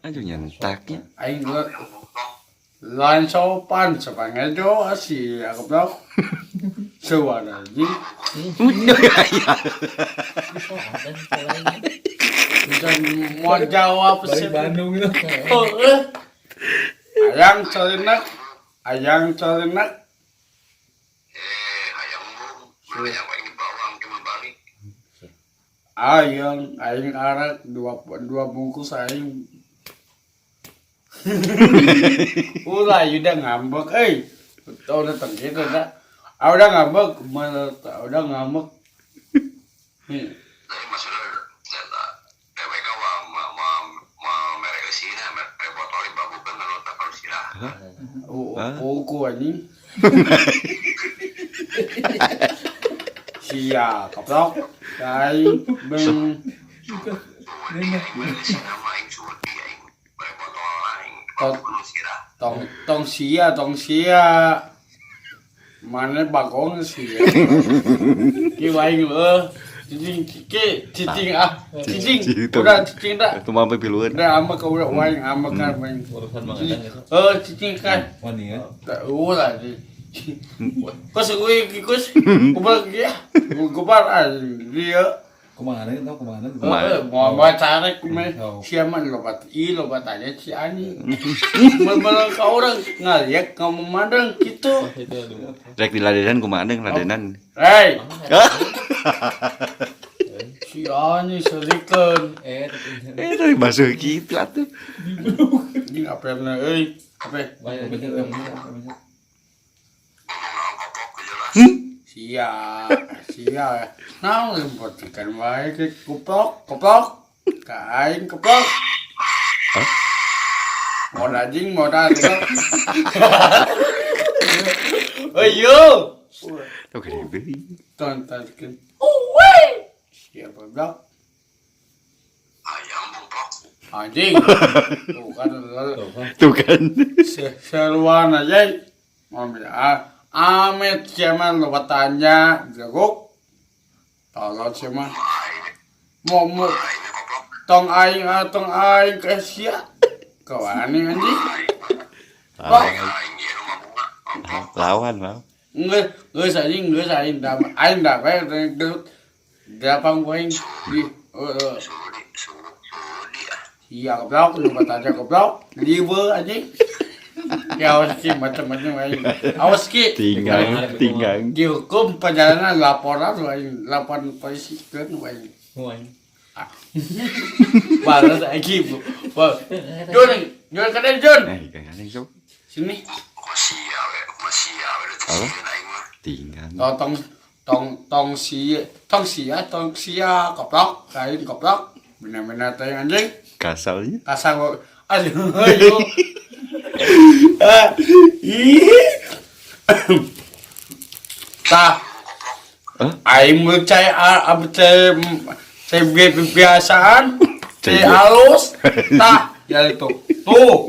Aduh nyentaknya. Aing lain sopan sepangejo sia goblok. Suara anjing. Udah ya. Bisa mau jawab sih. Balik Bandung itu. Oh, eh. Ayang carinak, ayang carinak. Eh, hayang bung, hayang aing bawang cuma balik. Ayang, aing arak dua dua bungkus aing. Ulah, udah ngambek, eh. Udah teng gitu dah. Ah, udah ngambek, mana udah ngambek. Nih, Tapi maksudnya eta DWK wa ma ma ma mere eusina mere botol babukeun anu tak harus sirah. Hah? Uku anjing. Sia, keplok. Aing beng Mere eusina mah aing sudi aing mere botol aing Tot. babukeun sirah. Tong tong sia, tong sia. Mana bagong sia. Ki waing leuh. Cicing ki, cicing ah, cicing. Udah cicing dah. Itu mah piluan. Udah ambek udah waing ambek kan waing. Urusan makanan gitu. Eh, cicing kan. Wani ya. Ulah di. Kos gue kus, kubar ya, kubar ah dia. Kemana itu kemana? Kemana? Eh, mau mau tarik mah Oh. siapa lobat i lobat aja si ani. Malah ke orang ngaliak kamu mandang gitu. Itu aduh. Rek di ladenan kumaha deung ladenan. Hei, Hah? si ani serikeun. Eh, tapi Eh dari basuh gitu atuh. Ini apa yang euy? Apa? banyak Bener, gitu. bener, bener. Ngomong naon koplok jelas. Sia, sia. Nah, lembut ikan wae ke kuplok, keplok. Ka aing keplok. Hah? Mau anjing, mau keplok. Ayo. Tuh gede beli. Tontonkeun. Uwe. Sia goblok. Hayang bung plok. Anjing. Tuh kan Tuh kan. Seruan aja. Ambil ah. Amit siapa lo tanya jagok. Tolong siapa. Mau mau Aing koplok. Tong aing ah, tong aing ke sia. Kawani anjing. Wah, Aing ieu nu mabunga. Koplok. Lawan mau. Geus geus anjing geus aing da aing da bae geus dapang aing di heeh. Sudi sudi ah. Iya goblok, nu tanya goblok, liwe anjing. Ya awas ki macam-macam aing. Awas ki. Tinggang, tinggang. Dihukum perjalanan laporan aing, laporan polisi kan aing. Wah. Balas lagi, Bu. Jun, Jun kena Jun. Eh, ikan sok. Sini. Kok sia we, kok sia we teu Apa? sieun aing mah. Tinggang. Tong tong tong tong si tong sia tong sia koplok kain koplok benar-benar teh anjing Kasalnya. kasar kok aduh ayo. Ah, ih. Tah. Hah? Aing percaya percaya saya kebiasaan Cai saya halus tah ya itu tuh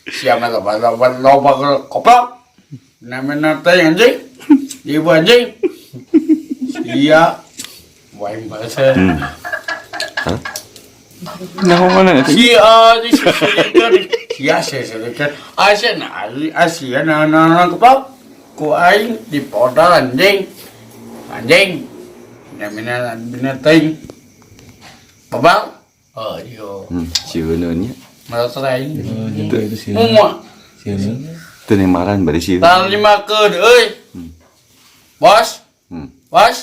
siapa loba loba loba koplok namanya teh anjing ibu anjing iya wae bahasa Nah, mana itu? si a di si sia sia sia na asia na na na koplok ku aing di podal anjing anjing namanya binatang babal oh iya Sieun nya. merasa aing Itu itu sih. Mumua Sieun. Teu nemaran bari sieun. tang lima ke euy. Bos, bos.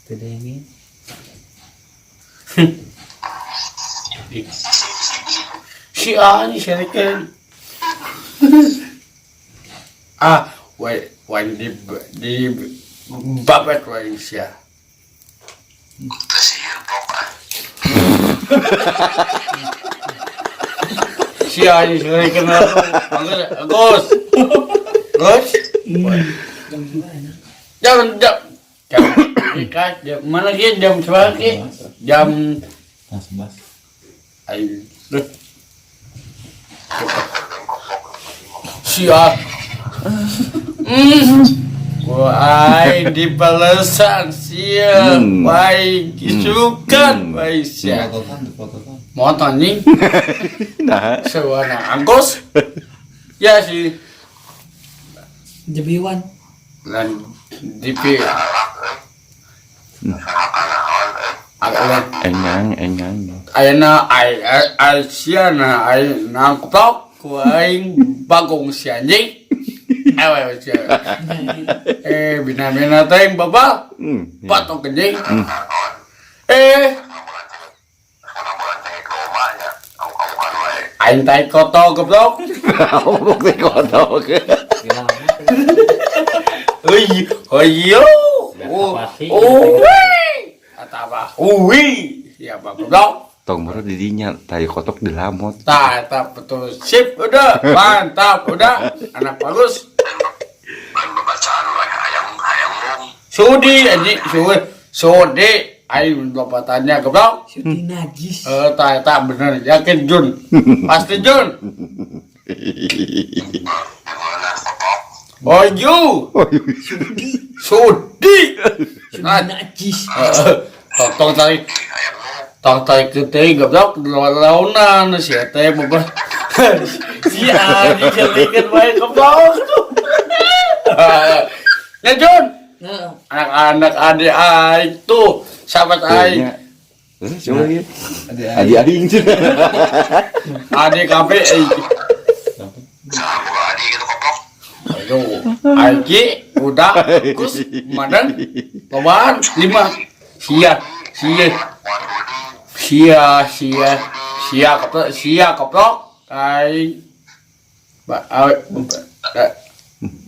Tidak ingin. Si ani syarikan. Ah, wai wai di di babet wai sia. Teu sieun plok ah. Si ani syarikan. Agus. Gus. Jam jam jam jam mana ki jam berapa ki? Jam Nah, 11. ayo. Sia. Ku aing dibalesan sia, aing isukan bae sia. Dipotokan, dipotokan. Motor anjing, Nah, sewana angkos. Ya sih, Jebiwan. lan DP agak engang, engang. Ayeuna ai ai sia na ai nangkok ku aing bagong si anjing. Ewe sia. Eh bina-bina teh babal patok anjing. Eh Bulan cengek rumah ya. Kamu kamu kan wae. aing tai kotok goblok. Ngomong teh kotok. Oi, oyo. Oh, oh, wih. Atau apa? Ui. Ya apa goblok. Tong moro di dinya tai kotok di lamot. Tah, tah, betul. Sip, udah. Mantap, udah. Anak bagus. Lain bacaan wae hayang hayang mung. Sudi anjing, sudi. Sudi. Aing lompatannya goblok. Syuting najis. Eh, tah, tah, bener. Yakin Jun. Pasti Jun. Gimana kotok? Oh, you. Sudi. Syuting najis. Tong tong tarik, Hayang mung. tong tarik gede goblok launan si teh boba. Si anjing jelikan bae goblok. Ya Jun, Heeh. anak-anak adik aing tuh, sahabat aing, Terus coba lagi. Ada Adi aing cenah. adik KB eh. Saha boga adi gitu kotok. Aduh, Aji, udah, Gus, Madan, Toban, lima, sia, sia, sia, sia, sia, keplok, sia, keplok, aing, ba, a,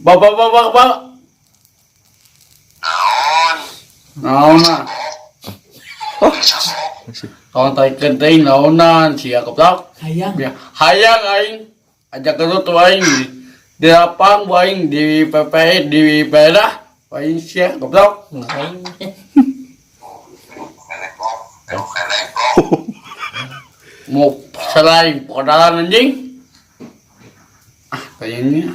ba, ba, ba, ba, ba, Naon? naon nah, tong taikeun teuing naonan, sia keplok, Hayang. ya, hayang aing, ajak ke tuh aing, di lapang aing di PP di pedah, aing sia goblok. Ngapain? Kelek kok. Kelek kok. Mau selain podalan anjing. Ah, kayaknya.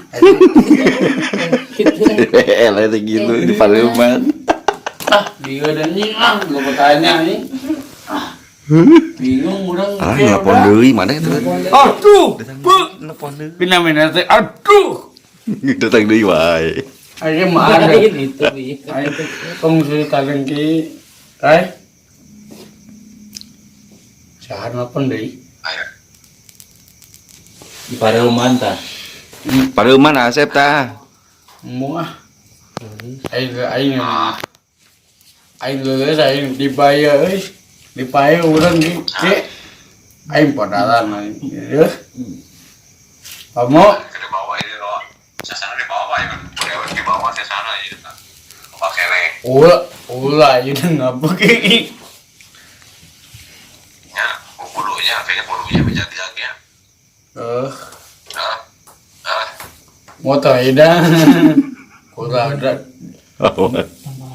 Gitu. Elah teh gitu di parlemen. Ah, dia anjing ah, belum bertanya nih. Ah, bingung orang. Ah, nelpon deui mana itu? Aduh, bu. Nelpon deui. Bina-bina teh, aduh. Datang deui wae. Ayo mah ada. Lain itu. Bi. Ayo tong cerita lagi. Eh. Saha nelpon deui? Ayo. Di Pareuman tah. Pareuman Asep tah. Mau ah. Aing aing aing leuleus aing dibayar euy. Dibayar urang ge. Ge. Aing podalan aing. Yeuh. Kamu Ke bawah ini loh. Sasana di bawah ya. Dewan di bawah sasana ya. Pakai le. ulah ulah ieu ngapa ge. Ya, bulunya kayaknya bulunya menjadi-jadinya. Eh, Nah. Nah. motor ida. Ulah ada.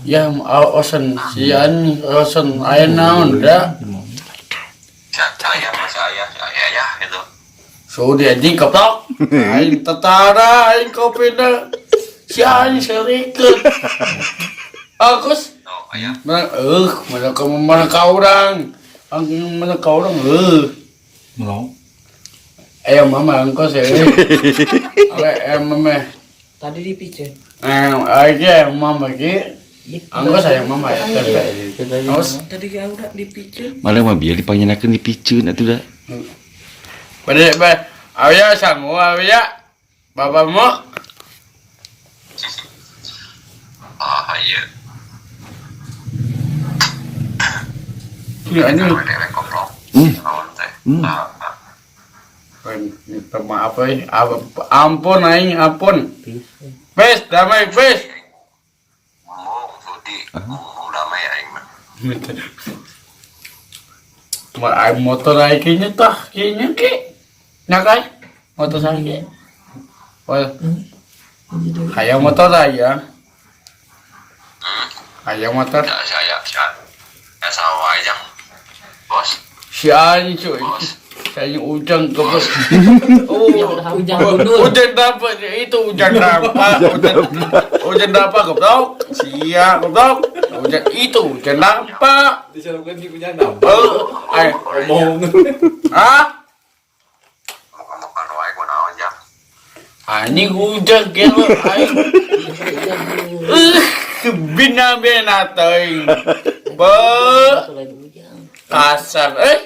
Ya, osen sian osen aya naon da. Saya, saya, saya ya gitu. Sudi anjing keplok. Aing tetara aing kopi da. Si anjing serikeun. Agus Oh, ayah. Mana mana kamu mana kau orang, ang mana kau orang, Melong. Eh mama angkos ya, eh mama, Tadi dipicen. eh aja mama ki, angkos saya mama ya, terus, Tadi ya udah dipicen. Malah mah biar dipanggilkan dipiceun atuh da. pada pada, ayah sanggup ayah, bapakmu, Ah, iya. ini ini, Dewek koplok. Naon teh. Ah, ah. minta maaf eh, ampun aing ampun, bes damai bes, Mung sudi. Mung damai aing mah. Mau aing motor aing kayaknya tah, kayaknya ki, nakai, motor saya ki, well. Hayang motor lah ya. Hayang motor. Ya, saya, saya. Ya sama aja. Bos, Si anjing cuy. Saya ujang goblok. Oh, Ujang gundul. Ujang dapat itu ujang dapat. Ujang dapat goblok. Sia goblok. Ujang itu ujang dapat. Disiapkan di ujang dapat. Oh, ay, Omong. ah? Muka-muka wae kunaon jang. Anjing ujang gelo aing. Bina bina teuing. Be Lain ujang. kasar eh.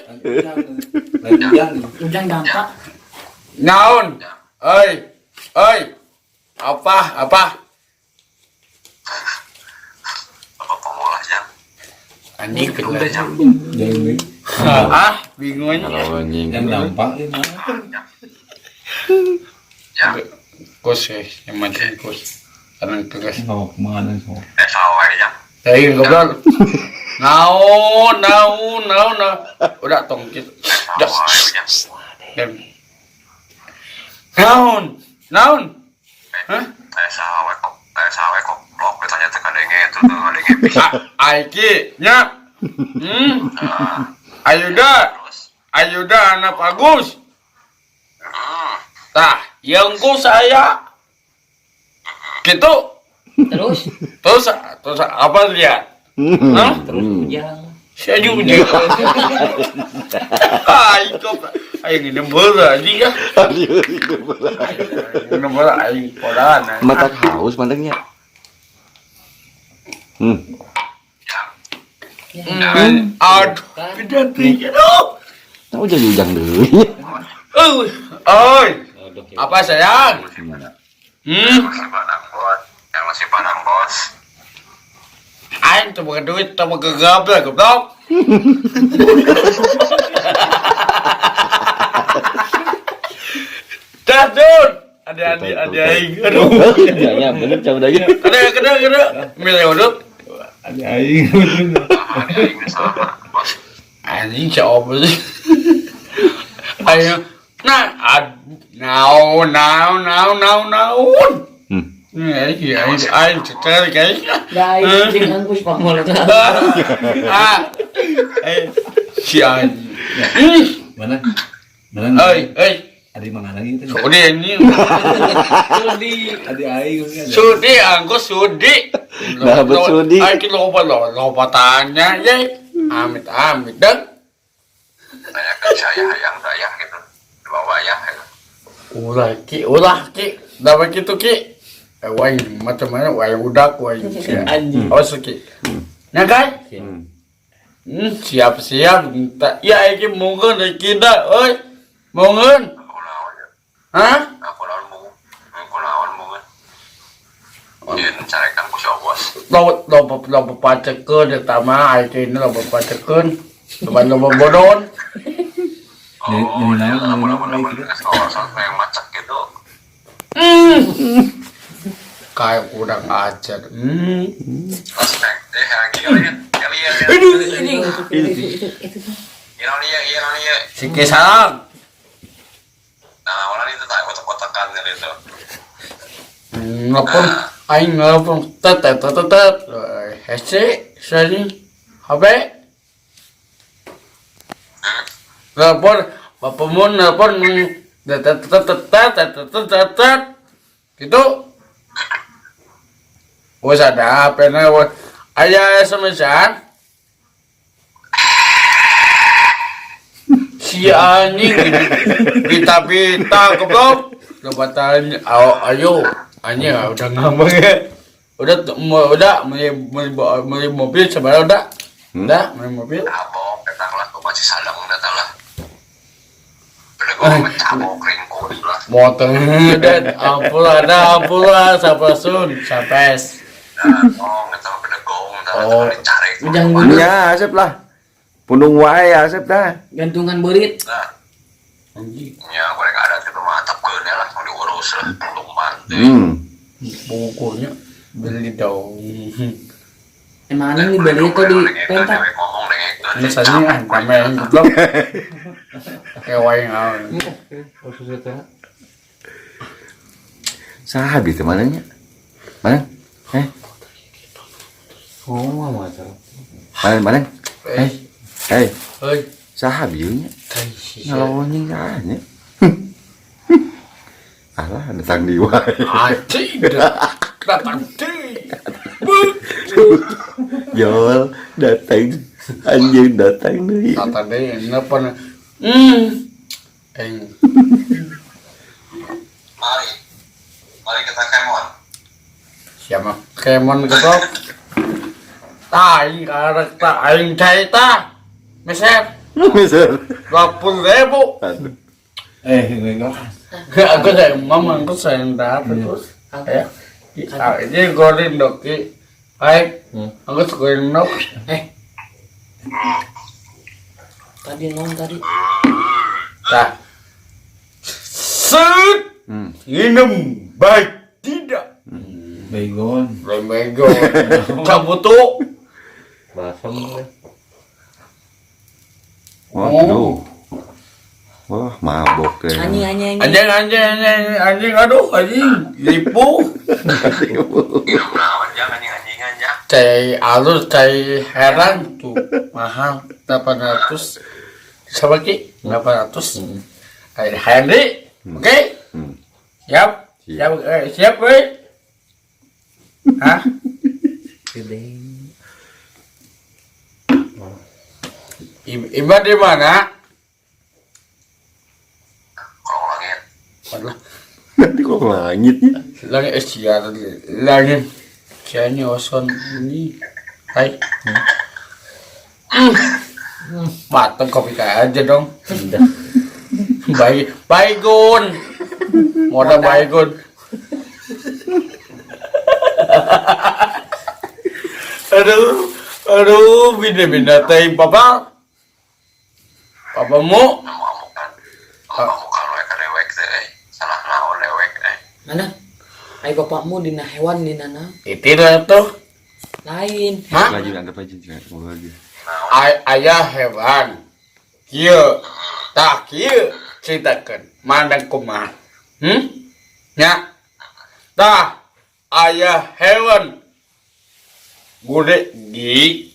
Lain ujang. Ujang dampak. Naon? Oi. Oi. Apa? Apa? Bapak pemolah jang. Anjing bener. Jang. Jangan Ah, bingung. Kalau anjing. yang dampak ini mana? Jang. Kos eh, yang macam kos. Karena tugas. Oh, kemana semua? Eh sawa wae jang. Teuing goblok. Naon, naon, naon, naon. Udah tong gitu. Sawa wae jang. Dem. Naon? Naon? Hah? Eh sawa wae kok. Eh sawa wae goblok ditanya teh kadenge itu tuh kadenge bisa. Aiki nya. Hmm. Ayuda, Terus. Ayuda anak Agus. Hmm. Tah, yang ku saya. Gitu. Terus Terus terus apa dia? Hah? terus ujang. Saya juga. Aing kok aing ini bola anjing ya. Ini bola aing podan. Mata haus mandangnya. Hmm. Jang. Aduh, beda tiga dong. Nah, ujang ujang deui. Oi, apa sayang? Hmm, Masih padang bos. Yang masih padang bos. aing tuh bukan duit, tuh bukan goblok, goblok. Dah, Dun. Ada ada ada aing. Aduh. Ya, bener jauh lagi. Ada ada ada. Milih udut. Ada aing. Ada aing salah bos. Anjing siapa sih? Ayo, nah, ad, naon, naon, naon, naon, naon. Hmm. Ini aing, aing cecer kayaknya. Dah aing jeung angkus pamol. Ah, eh, si anjing. Ih, Mana? Mana? oi, oi, Ada yang mana lagi itu? sudi ini, Sudi. Ada aing. sudi, angkus sudi. Nah, bet sudi. Aing loba loba tanya, ye. Amit amit deng. Tanya ke saya hayang dayah gitu. Di bawah ya gitu. Ulah ki, ulah ki, dapat gitu ki. Eh, wai macam mana, wai udak, wai Anjing. Awas ki. Nah kan? Hmm, siap siap. Ya iki mungkin kita, oi. Mungkin. Aku naon ya. Hah? Aku naon mau. Aku naon mau. Dia mencarikan ku si bos. Lo lo lo pacekeun eta mah iki ini lo pacekeun. Coba lo bodon. Oh, Dari ya, naon, aku dari naon naon, naon. Kalau sampai yang macet gitu. Kayak kurang ajar. Hmm. Terus naik deh lagi kalian. Kalian. Aduh, ini. Itu itu. Iya, iya, iya. Si Kesang. Nah, awalnya itu tak kotak-kotakan gitu. Nelpon aing nelpon tet tet tet tet, tet. Hese sering HP nelpon bapak mau nelpon tet tet tet tet tet tet tet tet tet gitu. Wes ada HP na ayah SMS-an si anjing pita-pita goblok. Coba tanya, ayo, ayo, anjing ah, udah ngambek ya. Udah, udah beli, beli, beli mobil sebenarnya udah, udah beli mobil. Cabok, datang lah, gua masih sadang datang lah. Udah gua mencabok ringkul lah. Motor dan ampun ada ampun lah, sampasun, sampes. Nah, oh, nggak tahu bedegong, ntar Oh. dicari. Ujang gundul. Ya, Asep lah. Pundung wae Asep dah. Gantungan beurit. Nah, Anjing, ya mereka ada di rumah atap ke lah, mau diurus lah, lumpan. Hmm. bukunya beli dong. Emang aneh dibeli itu di pentak. Ngomong dengan Ini saja ah, damai goblok. Kayak wae ngaon. Saha gitu mananya? Mana? Eh, Oh, macam. mana mana? Eh, Eh, hei, saha bieu nya? tai. Ngalonyeng nya. Alah, datang di wae. Anjing, datang deui. Jol, datang. Anjing datang deui. Datang deui nelpon. Aing Mari. Mari kita kemon. Siapa kemon goblok. Tah aing karek tah aing cai tah. Meser Miser. 20.000. Aduh. Eh, gue kelas. Aku saya mama aku sayang dah terus. Ya. Ini goreng dok. Hai, aku suka dok. Eh. Tadi non tadi. Tah. Set. Minum baik tidak. Baygon. Lemego. Cabutu. Basem. Waduh. Wah, mabok deh. Anjing anjing anjing. Anjing anjing anjing anjing aduh anjing lipu. Minum naon jangan anjing-anjingan ya. Cai alus cai heran tuh mahal 800 sama ki 800. Hai Henry, oke? Hmm. Siap, Siap. siap, siap, weh. Hah? Gede. Iba di mana? Kolong langit. Waduh, Nanti kok langitnya. langit siar, langit. Kayaknya oson ini. Hai. Mateng kopi kayak aja dong. Udah. Baik, baygon. Modal baygon. Aduh, aduh, bina-bina teh papa. Papamu Amukan. Amukan we ka dewek teh euy. Salah naon dewek teh. Mana? Ai bapakmu dina hewan dina na. itu lah tuh. Lain. Hah? Lagi anggap aja jangan ngobrol lagi. Ayah hewan. Kieu. Tak kieu ceritakeun. Mandang kumaha. Hmm? Nya. Tah ayah hewan. Gede gi.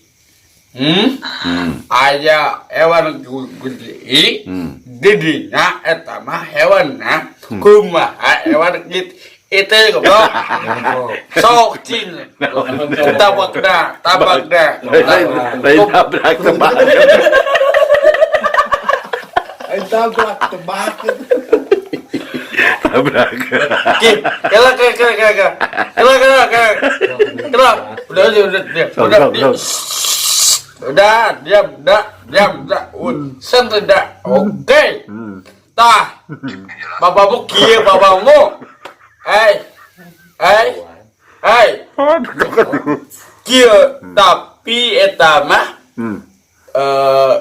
Hmm? Hmm. Ayah hewan gede. Hmm. Didinya eta mah hewanna kumaha hewan gitu. Itu goblok. Sok cing. Tabakna, tabakna. Lain lain tabrak tebak. Eh, tabrak tebak. Tabrak. Ki, kela kela kela kela kela. Kela kela kela. Kela. Udah udah udah diam. Sok, Udah sok, diam. sok. Udah diam, udah diam, udah. Santai dah. Oke. Tah. Bapakmu kieu bapakmu. Eh. Eh. Eh. Kieu tapi eta mah eh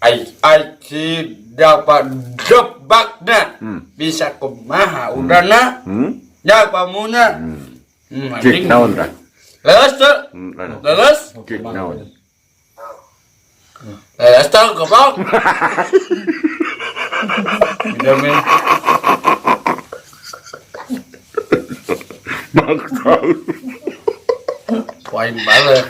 ai ai dapat debakna bisa kumaha udahna ya pamuna Cik naon tah? Leres tuh. Hmm, Leres. Cik naon? Leres tuh goblok. Demi Maksa. poin banget.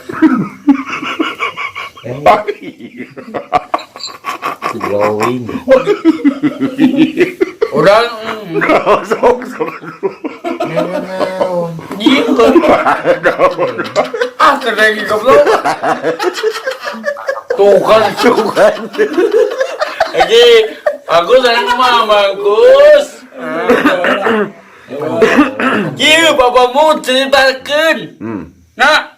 Glowing. Udah Sok sok. gitu. Ah, keren goblok. Tuh kan. Tuh kan. Lagi aku sayang mah bagus. Kieu bapakmu ceritakeun. Nah,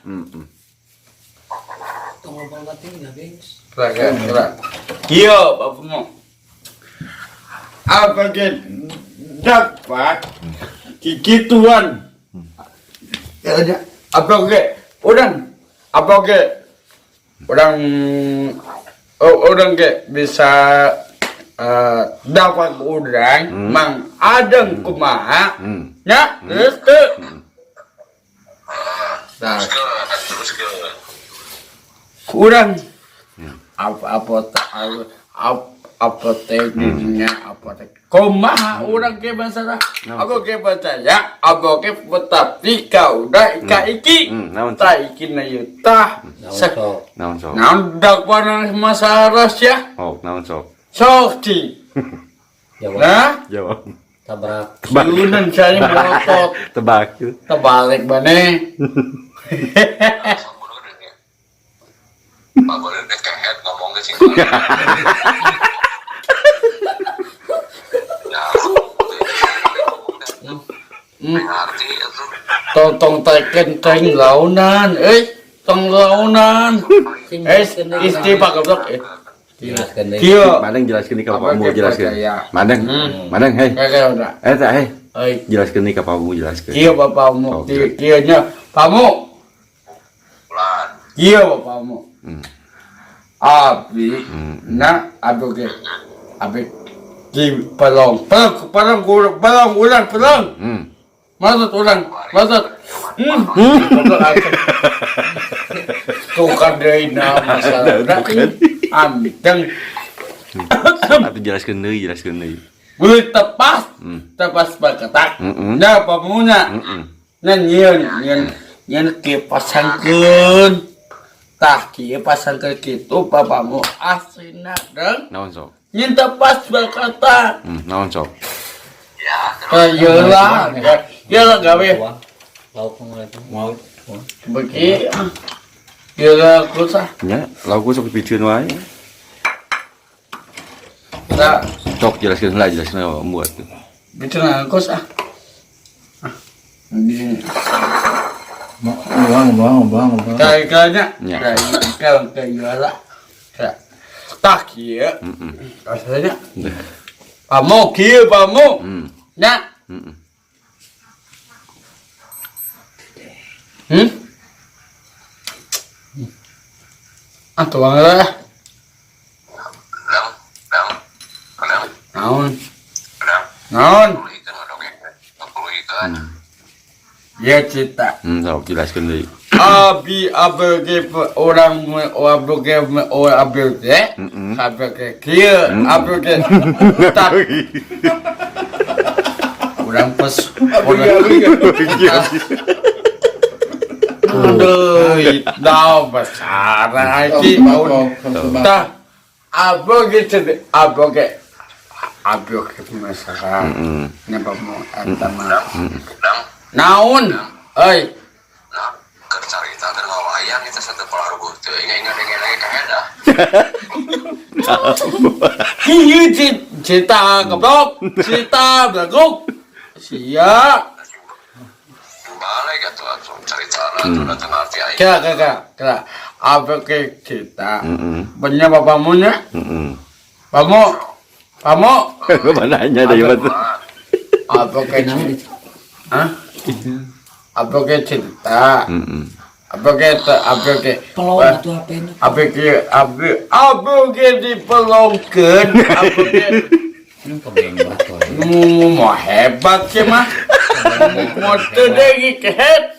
Tong ngobrol batin enggak, gengs. kira kira. Kieu bapakmu. Apa ke dapat kikituan? Ya aja. Apa ke? Udang. Apa ke? Udang oh, udang ke bisa dapat udang mang adeng kumaha ya terus tuh. Nah, Terus ke kurang apa apa apa apa teh dirinya apa teh kumaha urang ke masalah apa ke percaya apa ke tetapi kau udah ika iki Naon, ta iki na ieu tah Naon sok. Naon sok? Naon dakwana masalah ya Oh, naon sok? Sok cing. Jawab. Nah, Jawab. Tabrak. Tebak. siunan saya melotot. Tebak. Terbalik mana? Sok bodoh deh ya. Pak boleh deh kehead ngomong ke sini. Ya, ngerti itu. Tong tong teken teng launan, eh tong launan. Sing Eh, jelaskeun deui. istri pak goblok eh. Jelaskeun deui. Kieu. Madang jelaskeun nih ka Apa bapakmu ke jelaskeun. percaya? Madang. Madang hei. Kayak udah. Eh tak hei. Eh, Jelaskeun nih ka bapakmu jelaskeun. kieu bapakmu, Oke. kieu kieu nya. Pamu, Bulan. kieu bapakmu. Hmm. Abi, na abi ke. Abi di pelong, pelong, pelong, pelong, ulang, pelong. Maksud ulang, maksud. Goblok atuh. Tukar deui na masalah. Tukar. Amteng. Atuh jelaskeun deui, jelaskeun deui. Gue tepas, tepas berketak. Nah, pamunya. Nah, nyieun, nyieun, nyieun kieu pasangkeun. Tah, kieu pasangkeun kitu bapakmu aslina deung. Naon sok? Nyieun tepas berketak. Naon sok? Ya, terus Tah, ieu lah. Ieu lah gawe. Lauk mulai tuh. Mau. Beki. Ieu lah kusah. Nya, lauk sok dipicieun wae. Tah, Sok jelaskeun heula, jelaskeun heula bapakmu atuh. bicara kus ah. Ah, di sini. Buang, buang, buang, buang. Kayak kayaknya, Ya. kayak kayak kayak lah. Kayak tak kieu. Rasanya. Pamu kieu pamu. Nya. Ah, tuang lah. dang, dang, dang, Naon? dang. Naon? Ikan ngadongeng, ikan. Ya cerita. Sok jelaskeun deui. Abi abg orang abg orang abg abg kieu abg tak orang pes orang aduh dah besar lagi tah abg abg abg masalah nyapa mau eta mah Dang, naon euy nah, keur carita keur ngawayang itu satu pelaruguh teu ingat-ingat lagi kehead ah. Kieu cerita goblok, cerita belaguk. Sia. Balik atuh atuh carita atuh datang ngerti aing. Kira kira kira. Apa ke cerita? Punya bapakmu nya? Pamu. Pamu. Mana nanya deui mah tuh. Apa ke cerita? Hah? Apa ke cerita? Apa ke apa ke Pelong atuh HP-na. apa ke apa apa ke dipelongkeun? Apa ke Kebembak wae. mau hebat sih mah. Mau teu deui kehet.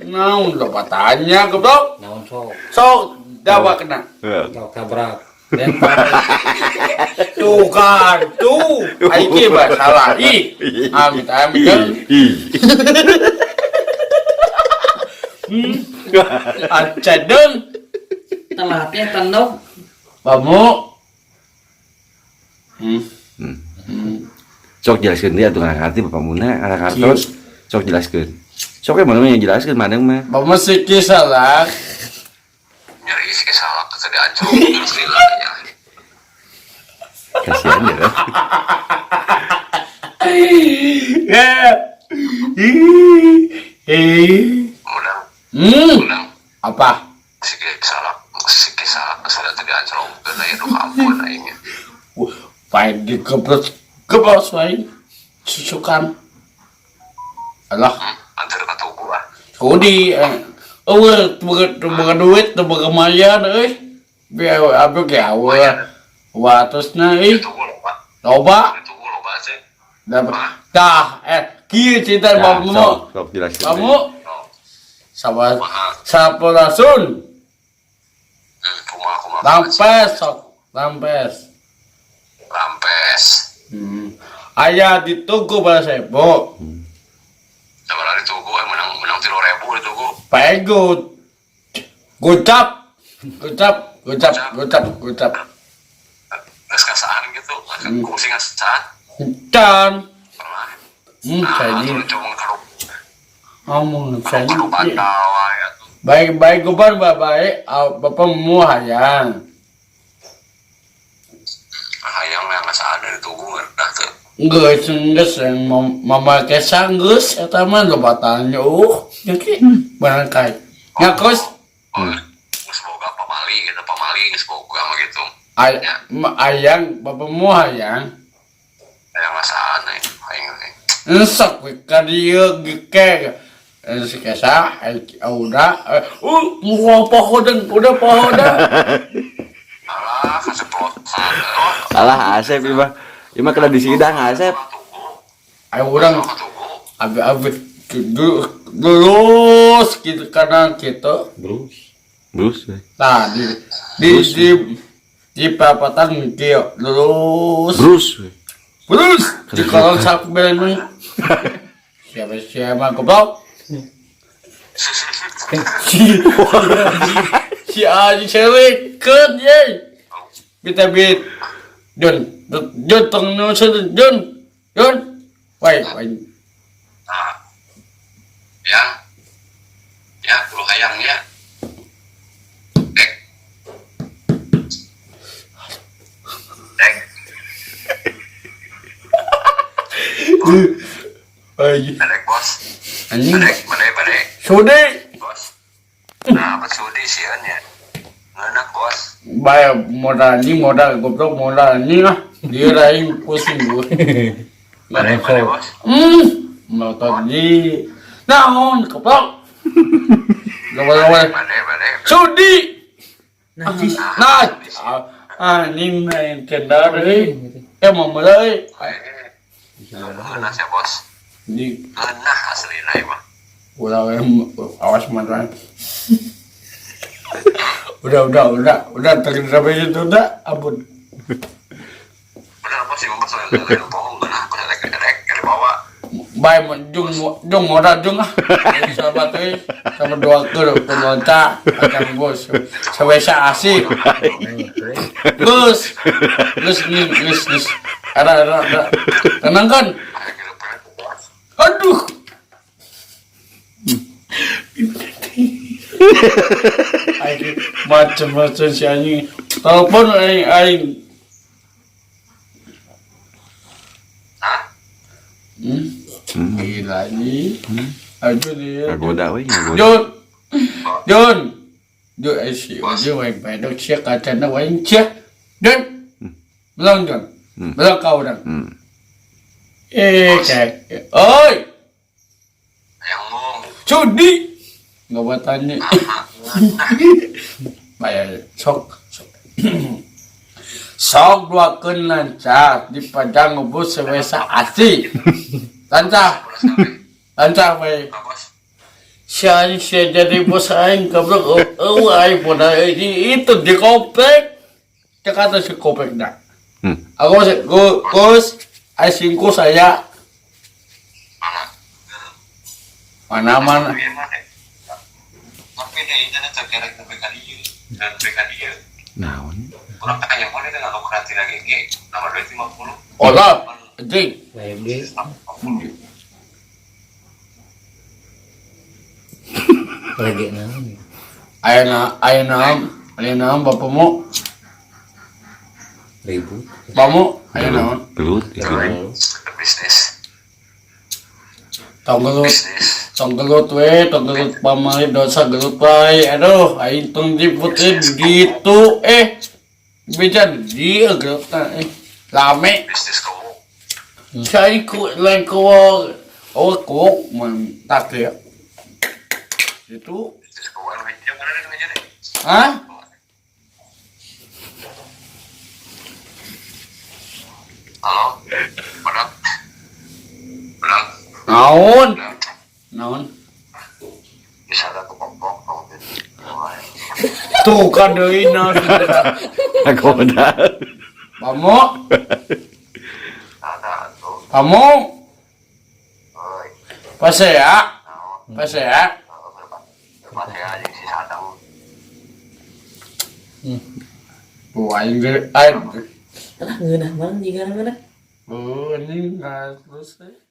Naon lo tanya goblok. Naon sok? Sok dawa kena. Lauk tabrak. Lempar. Tuh kan, tuh. Aing mah salah. Ih. Amit amit. kan. Acadeung. Telatnya tendok. Pamu. Sok jelaskeun deui atuh ngarti bapakmu na anak kartos. Sok jelaskeun. Sok mana yang jelaskeun madang mah. Pamu siki salah. Nyeri sih salah teu diancur terus lila ya. Kasihan ya. Ya. Ih. Eh. Menang, menang. Apa? Siki salah, siki salah kesada teu diancurkeun aya duka ampun aing. Wah, paling dikebros kebros wae. Susukan. Alah, Antar ka tugu ah. Kudi eueuh teu boga duit, teu boga mayan euy. Biar abdi ge eueuh. Watusna euy. Tugu loba. Loba. Tugu loba sih. Tah, kieu cerita Nah, bamu. sok sok jelaskeun. Kamu sama Kumaha? sampurasun. Kumaha kumaha. Lampes sok, lampes. Lampes. Aya ditugu pada sebo. Sabaraha ditugu menang menang 3.000 ditugu. Pego. Gocap. Gocap, gocap, gocap, gocap. Geus ngasaan gitu. Kungsi ngasaan. Can. Pernah. Hmm, Nah, jadi atuh cuma karu ngomong saya. karu batal wae atuh. Baik baik goban baik bapak mau hayang. Hayang yang ngasaan dari tugu ngeunah teu. Geus geus yang mama kesa geus eta mah lobatan jadi barangkai. Ngakus Oh, geus boga pamali gitu, pamali geus boga mah gitu. ay, ayang bapak mau hayang. Hayang ngasaan aing aing aing. Ensok we ka dieu geke. Si kesa udah mau pohodan udah pohodan. Alah, kaseplotan. Alah Asep ieu mah. Ieu mah kena disidang Asep. Tugu. Ayo urang Tugu. abi abi lurus gitu karena gitu. Bruce. Bruce. Nah, di perapatan kieu lurus. Bruce. Lurus di kolong sak belen. Siapa siapa goblok. Si si Aji selikeun ye. Bita bit. Jun, Jun tong nu Jun. Jun. Wai, wai. Nah. Ya. Ya, kudu hayang ya. Dek. Dek, Aji. dek bos. Anjing. Dek, bade bade, Sudi. bos. Nah, apa sudi sieun ya? Ngeunah bos. Bae modal anjing modal goblok modal anjing ah. Dia lain pusing gue. Bade bade bos. Mau tadi. Naon goblok. Goblok. Bade bade. Sudi. Najis. Nah, anjing main kendar euy. Eh mau mulai. Ngeunah ya bos. Di Ngeunah aslina ieu mah. udah awas mantan. Udah terus sampai situ udah ampun. Bener bos, ieu mah lain lain bohong ngeunah bos rek rek dibawa. Bae jung jung modal jung ah. Sahabat euy sama dua ke pemonca akan bos. Sawesa asik. Bos. Geus nih, geus geus. Ada. Tenang kan? Ayo gitu bos. Aduh. Aing macem-macem si anjing. Telepon aing aing. Hah? Gila ini. Aduh dia. Ngagoda we, ngagoda. Jun. Jun. Jun eh si Jun wae bedok sia kacana wae sia. Jun. Belum Jun. Belum kau orang. Eh kayak oi, Hayang mung. sudi. Enggak buat tanya. Bayar sok sok. Sok duakeun lancar di padang ngebus sewesa asi. Lancar, lancar we. Nah, bos. Si aing sia jadi bos aing goblok eueuh aing modal ini itu di komplek. Cek kata si komplek dah. Aku sih Gus, aing singku saya Mana? mana mana. Tapi deh, itu teh kerek nepi ka dieu. Dan nepi ka dieu. Naon? Urang teh aya mana teh nganggo karantina gege, tambah duit 50. Olah, anjing. Lain ge. 50. Lagi naon. Ayeuna ayeuna ayeuna bapakmu, Ribut. bapakmu ayeuna naon? Gelut, ya, gelut. Bisnis, Tong gelut, bisnis. tong gelut we, tong gelut pamali dosa gelut wae. Aduh, aing tong diputin gitu eh. Bejan dia gelut eh. Lame. Bisnis kamu. Saya ku lain ku oh ku mentak ya. Itu Bisnis kamu anu hiji mana deh hiji deh. Hah? Halo. Benar. Benar. Naon? Benar. Naon? Bisa ada kepok-pok kamu Tuh kan deui naon. Ngagoda. Pamu, Ada tuh. pamu, Oi. pasea, pasea. Berapa ya si sadang. Tuh aing ge aing Lah ngeunah mang jiga mana? Oh, anjing nggak terus. Eh.